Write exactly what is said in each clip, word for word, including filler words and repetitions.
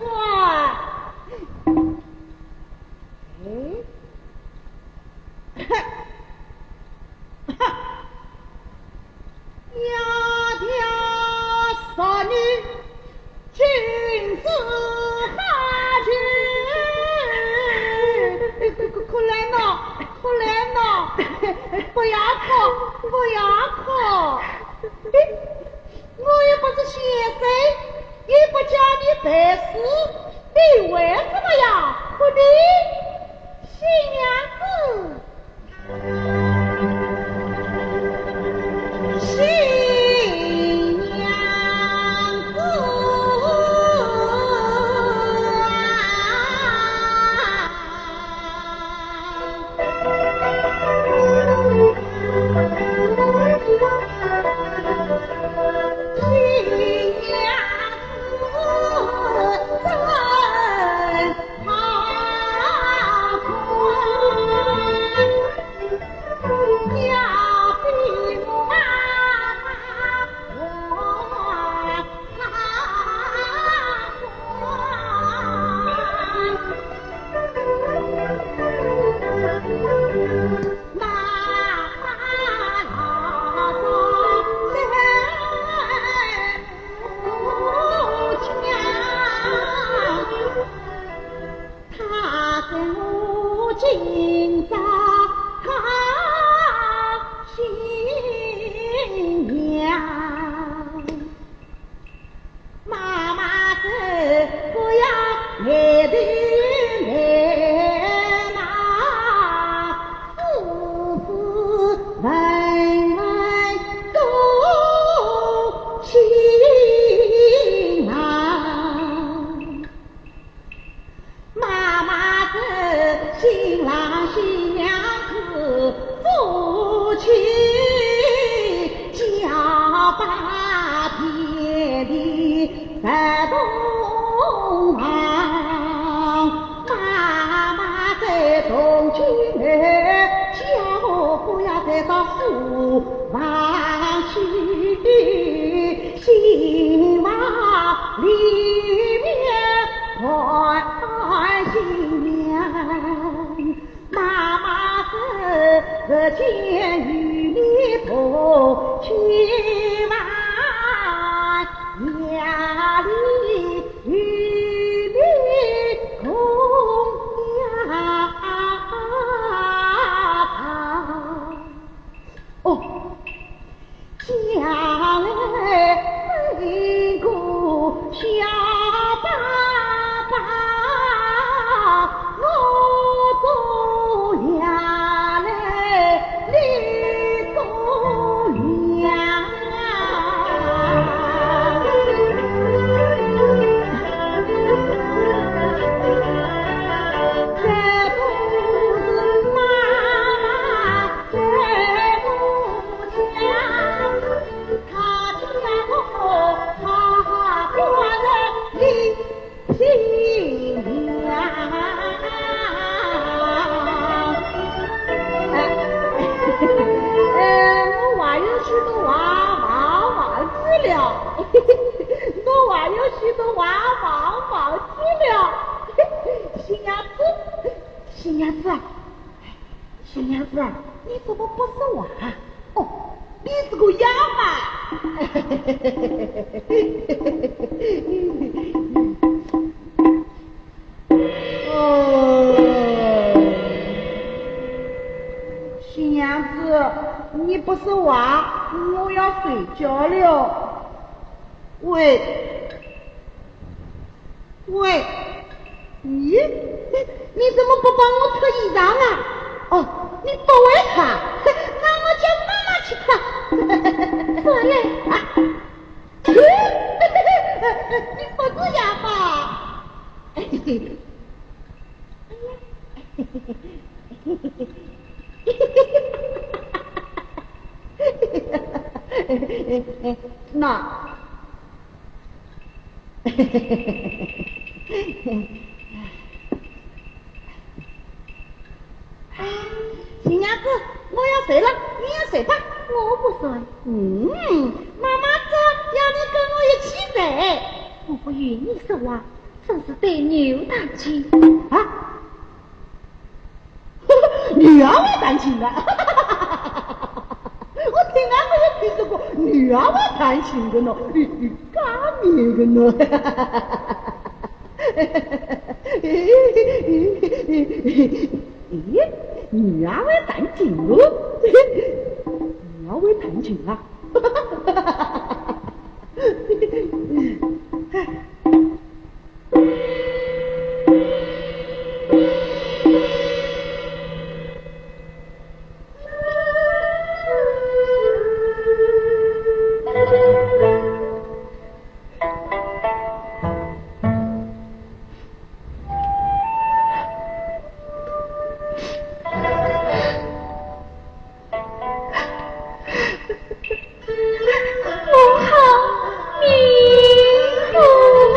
哇！哎，哈哈，窈窕淑女，君子好逑。快，快，快来闹，快来闹！不要哭，不要哭！ 我又不是先生，又不教你背诗，你为什么要哭呢？新娘子，新娘子啊！ 妈妈说不要难为难啊，事事问问多情郎。妈妈说新郎新娘子夫妻，交把天地 在东望，妈妈在东京哎，叫我不要再到书房去，新房里面看新娘。 妈妈是日间与你同去玩，夜里与你共眠。哦， 将来生个小宝宝，我做爷来你做娘。这都是妈妈 哎，哎，我还有许多话忘忘记了。我还有许多话忘忘记了。新娘子，新娘子啊， 新娘子，你怎么不说话？哦，你是个哑巴。哦，新娘子，你不说话，我要睡觉了。喂， 喂，你，你怎么不帮我脱衣裳啊？哦，你不会脱，那我叫妈妈去脱。算了啊，你不是哑巴。那， 新娘子，我要睡了，你也睡吧。我不睡。嗯，妈妈说要你跟我一起睡。我不与你说话，真是对牛弹琴。啊？牛也会弹琴啊？我听也没有听说过牛也会弹琴的呢，你，你干咩的呢？咦，牛也会弹琴哦？牛也会弹琴啊？我好命苦啊！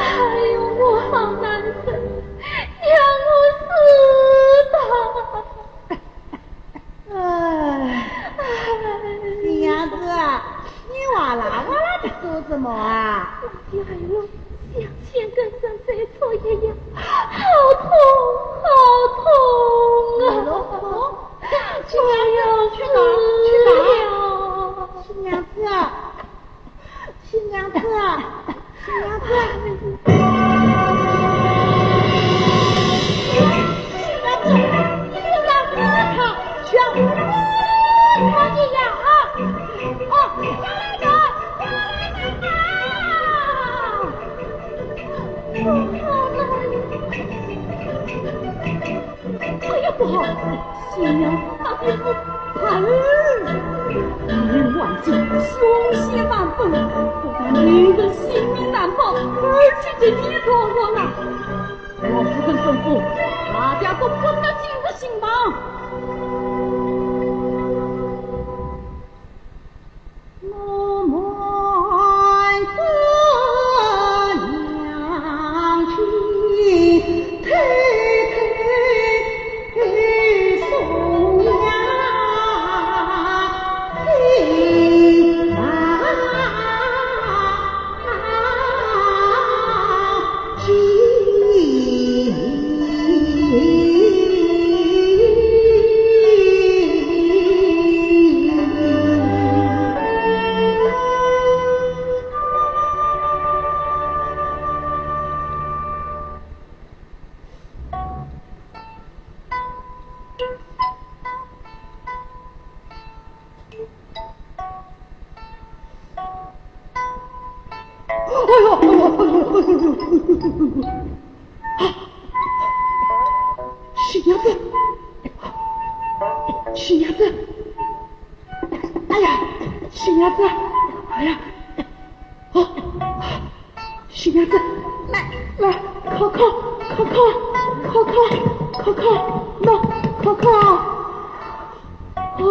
哎呦，我好难受，让我死吧！哎，新娘子，你哇啦哇啦的做什么啊？哎呦，像像跟人在做一样，好痛，好痛啊！你老公，新娘子，去哪？去哪？新娘子啊！ 新娘子，新娘子，新娘子，新娘子，快去呀！啊，哦，快来人，快来人啊！哎呀，不好！新娘她的是孩儿！你们万岁，凶险难分，不但女人性命难保，而且这地方上啊，我不曾吩咐，大家都不得进入新房。 哎呦，哎呦，哎呦，哎呦，哎呦，哎呦！啊，新娘子，新娘子，哎呀，新娘子，哎呀，啊！ 新娘子，来，来，靠靠，靠靠，靠靠，靠靠，喏，靠靠。哎呦，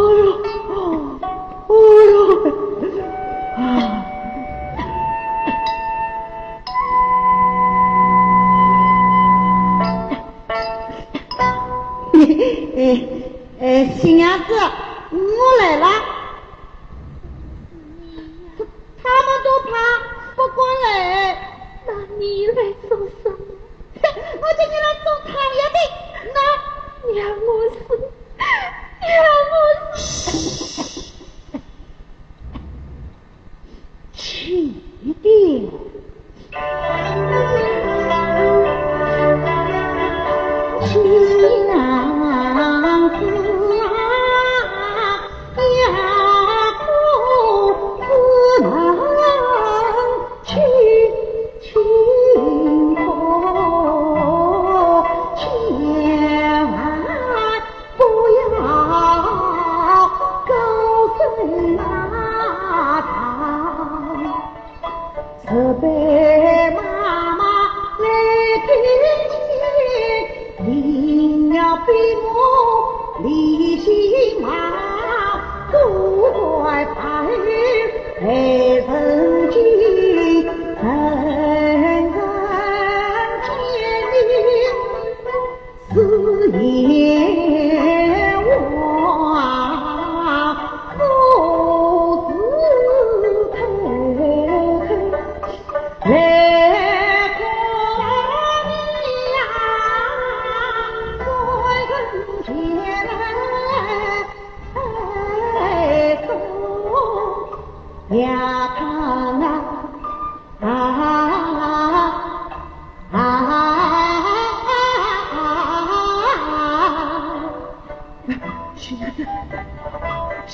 哎呦，啊。哎，哎，新娘子，我来了。 他们都怕不过来。那你来做什么？我叫你来做汤药的。那你要我死，你要我死。轻点。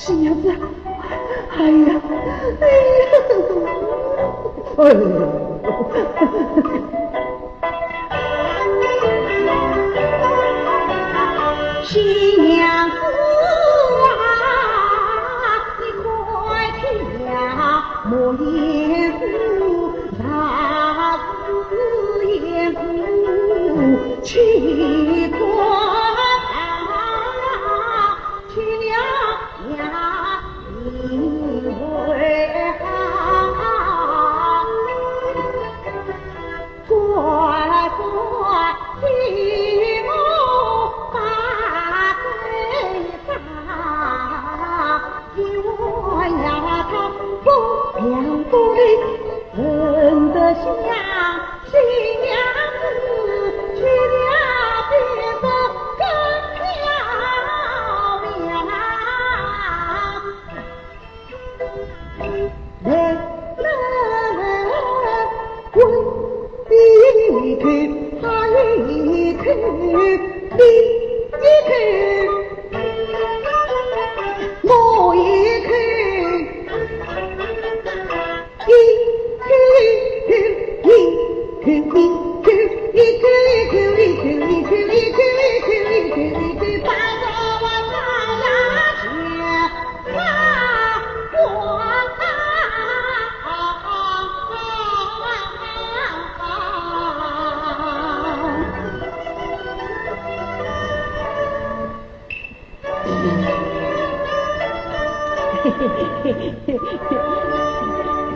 新娘子，新娘子，哎呀，哎呀，哎呀。 新娘子啊，你快听呀，莫言语，大事言语，岂可讲呀？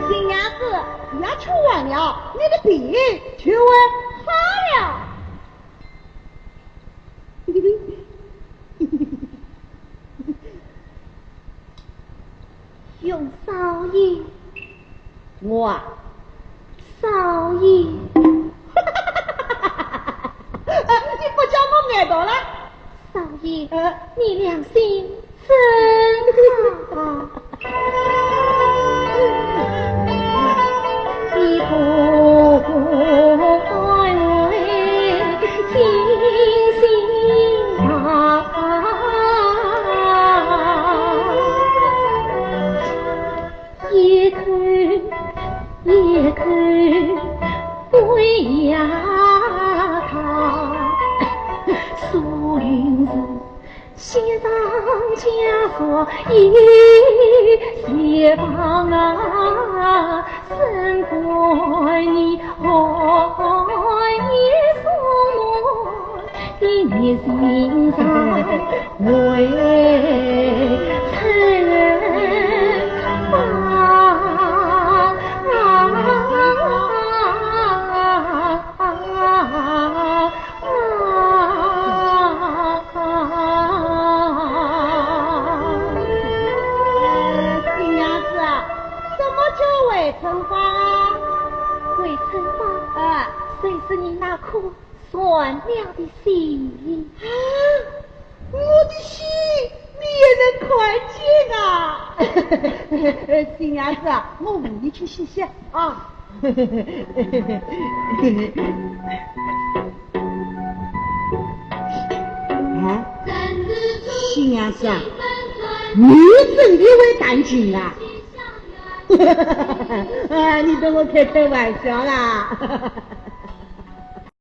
新娘子，药吃完了，你的病就会好了。熊少爷，我啊，少爷，你不叫我挨到了。少爷，呃，你良心真好。你不安慰，心心啊，一口一口喂呀他，素云是 雪上加霜，一雪霜啊，怎管你寒夜送暖的热心肠，未曾忘。呃，新娘子啊，什么叫未曾忘啊？未曾忘，啊，谁是你那颗善良的心？啊，我的心你也能看见啊？新娘子啊，我扶你去歇歇啊。 哎，新娘子啊，你真的会弹琴啊？啊，你当我开开玩笑啦。